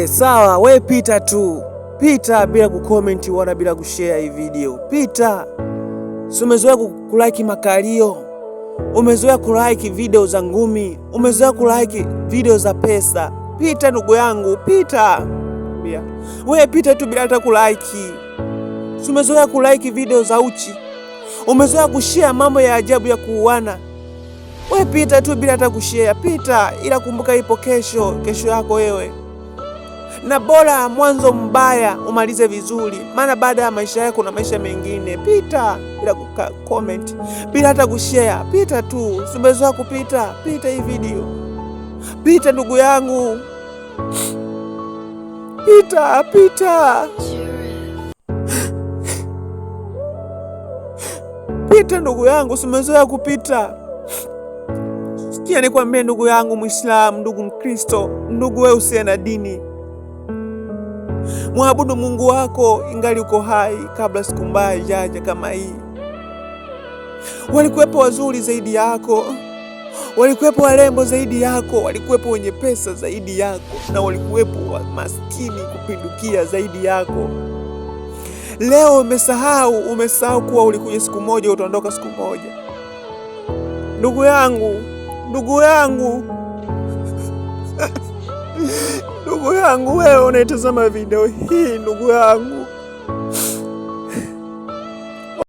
Sawa, we pita tu, pita bila kucomment wala bila kushare hii video. Pita. Si umezoea kulike makalio, umezoea kulike video za ngumi, umezoea kulike video za pesa. Pita ndugu yangu, pita. We pita tu bila hata kulike. Si umezoea kulike video za uchi, umezoea kushare mambo ya ajabu ya kuuana. We pita tu bila hata kushare, pita, ila kumbuka ipo kesho, kesho yako wewe. Na bora mwanzo mbaya umalize vizuri, maana baada ya maisha yako kuna maisha mengine. Pita bila comment, bila hata kushare, pita tu. Si umezoea kupita, pita hii video, pita ndugu yangu, pita, pita, pita ndugu yangu, si umezoea kupita. Sikia nikwambie ndugu yangu Muislamu, ndugu Mkristo, ndugu wewe usiye na dini, mwabudu Mungu wako ingali uko hai, kabla siku mbaya ijaja kama hii. Walikuwepo wazuri zaidi yako, walikuwepo warembo zaidi yako, walikuwepo wenye pesa zaidi yako, na walikuwepo wa maskini kupindukia zaidi yako. Leo umesahau, umesahau kuwa ulikuja siku moja, utaondoka siku moja. Ndugu yangu, ndugu yangu, ndugu yangu, wewe unaitazama video hii, ndugu yangu,